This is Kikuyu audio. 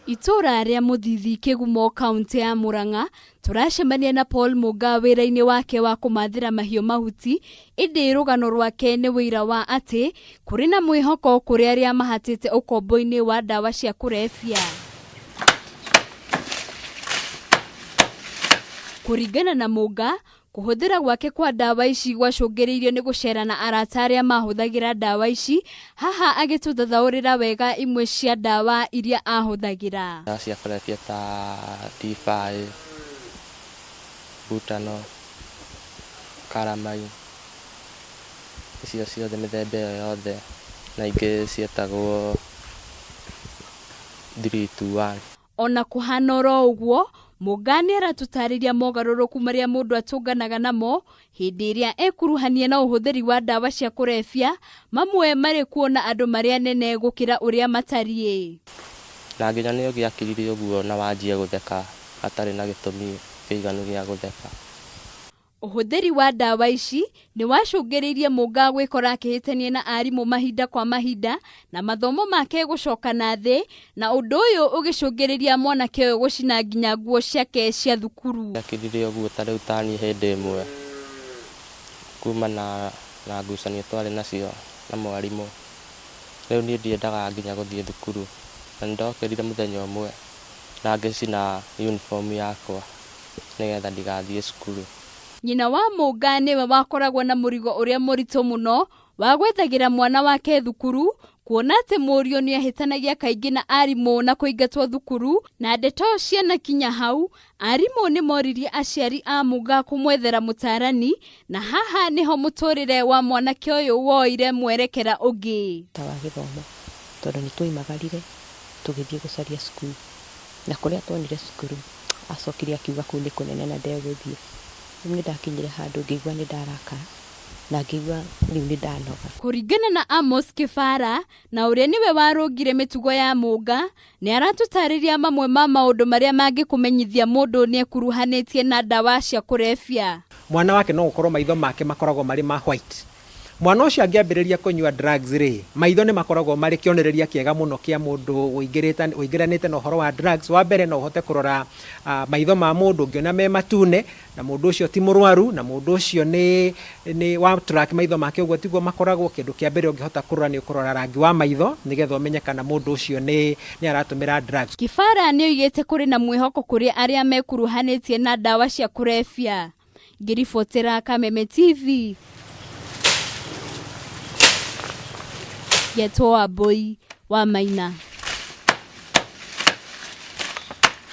Itũũra rĩa Mũthithi Kĩgumo kaũntĩ ya Murang'a tũracemania na Paul Mũnga wĩra-inĩ wake wa kũmathĩra mahiũ mahuti, ĩndĩ rũgano rwake nĩ ũira wa atĩ kũrĩ na mwĩhoko kũrĩ arĩa mahatĩte ũkombo-inĩ wa ndawa cia kũrebia. Kũringana na Mũnga, Kũhũthĩra gwake kwa ndawa ici gwacũngĩrĩirio nĩ gũcera na arata arĩa mahũthagĩra ndawa ici, haha agĩtũthathaũrĩra wega imwe cia ndawa iria ahũthagĩra. Ndawa cia kũrebia ta ndibari, butano, karamai, icio ciothe mĩthemba ĩyo yothe na ingĩ ciĩtagwo 3-2-1. Ona kũhana oro ũguo, Mũnga nĩaratũtarĩria mogarũrũku marĩa mũndũ atũnganaga namo hĩndĩ ĩrĩa ekuruhania na ũhũthĩri wa ndawa cia kũrebia, mamwe marĩ kuona andũ marĩ anene gũkĩra ũrĩa matariĩ. Na nginya nĩ ũngĩakirire ũguo na wanjie gũtheka hatarĩ na gĩtũmi kĩiganu gĩa gũtheka. Ũhũthĩri wa ndawa ici nĩ wacũngĩrĩirie Mũnga gwĩkora akĩhĩtania na arimũ mahinda kwa mahinda na mathomo make gũcoka na thĩ na ũndũ ũyũ ũgĩcũngĩrĩria mwanake ũyũ gũcina nginya nguo ciake cia thukuru. Ndekirire ũguo ta rĩu ta niĩ hĩndĩ ĩmwe kuma na na ngucanio twarĩ nacio na mwarimũ, rĩu niĩ ndiendaga nginya gũthiĩ thukuru na nĩndokĩrire mũthenya ũmwe na ngĩcina uniform yakwa. Nĩgetha ndigathiĩ cukuru. Nyina wa Mũnga nĩwe wakoragwo na mũrigo ũrĩa mũritũ mũno wa gwethagĩra mwana wake thukuru, kuona atĩ mũriũ nĩahĩtanagia kaingĩ na arimũ na kũingatwo thukuru, na ndeto cianakinya hau, arimũ nĩmoririe aciari a Mũnga kũmwethera mũtarani, na haha nĩho mũtũrĩre wa mwanake ũyũ woire mwerekera ũngĩ. Ta wa gĩthomo tondũ nĩtwoimagarire tũgĩthiĩ gũcaria cukuru na kũrĩa tuonire cukuru Acokire akiuga kũu nĩ kũnene na ndegũthiĩ. Rĩu nĩ ndakinyire handũ ngĩigua nĩ ndarakara na ngĩigua rĩu nĩ ndanoga. Kũringana na Amos Kĩbara, na ũrĩa nĩwe warũngire mĩtugo ya Mũnga, nĩ aratũtarĩria mamwe ma maũndũ marĩa mangĩkũmenyithia mũndũ nĩekuruhanĩtie na ndawa cia kũrebia. Mwana wake no gũkorwo maitho make makoragwo marĩ ma white. Mwana ũcio angĩambĩrĩria kũnyua drugs rĩ, maitho nĩ makoragwo marĩ kĩonereria kĩega mũno kĩa mũndũ ũingĩranĩte na ũhoro wa drugs. Wa mbere no ũhote kũrora maitho ma mũndũ ũngĩona me matune na mũndũ ũcio ti mũrwaru na mũndũ ũcio nĩ nĩ wa track maitho make ũguo tiguo makoragwo, kĩndũ kĩa mbere ũngĩhota kũrora nĩ ũkũrora rangi wa maitho nĩgetha ũmenye kana mũndũ ũcio nĩ nĩ aratũmĩra drugs. Kibara nĩoigĩte kũrĩ na mwĩhoko kũrĩ arĩa mekuruhanĩtie na ndawa cia kũrebia. Ngĩribotera Kameme TV, ngetwo Wambũi wa Maina.